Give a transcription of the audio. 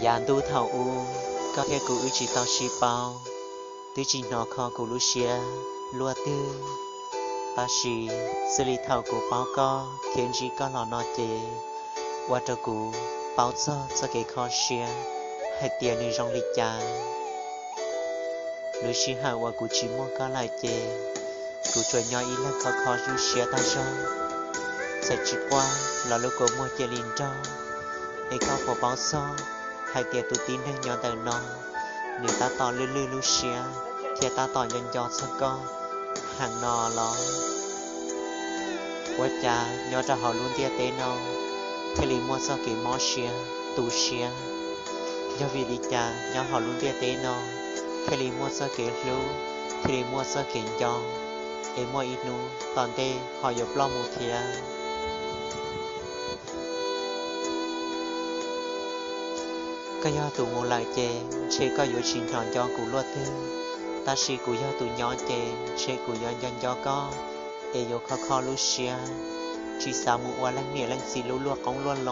Yav ntuj thaum ub, koj thiab kuv wb tsis tau sib paub, twb tsis hnov kho kuv lub siab luaj twg. Tab sis xws li thaum kuv paub koj thiab ntsib koj los no ces, ua rau kuv paub txog txoj kev kho siab hais tias nws zoo li cas. Lub sij hawm uas kuv tsis muaj koj lawm ces, kuv tsuas nyob ib leeg kho kho lub siab tag zog. Txawm tsis quaj los lub kua muag cia li nrog, es koj puas paub txog hais tias tus tib neeg nyob ntawm no, nws tab tom lwj lwj lub siab thiab tab tom nco nco txog koj heev no los? Ua cas nyob rau hauv lub ntiaj teb no thiaj li muaj txoj kev mob siab tu siab? Yog vim li cas nyob hauv lub ntiaj teb no thiaj li muaj txoj kev hlub, thiaj li muaj txoj kev nco, es muaj ib hnub tom ntej ho yuav ploj mus thiab? Koj yog tus mus lawm ces ntshe koj yuav tsis hnov nco kuv luaj twg, tab sis kuv yog tus nyob ces ntshe kuv yuav nco nco koj, es yuav kho kho lub siab, tsis xav mus ua leej niam leej txiv lub luaj qoob luaj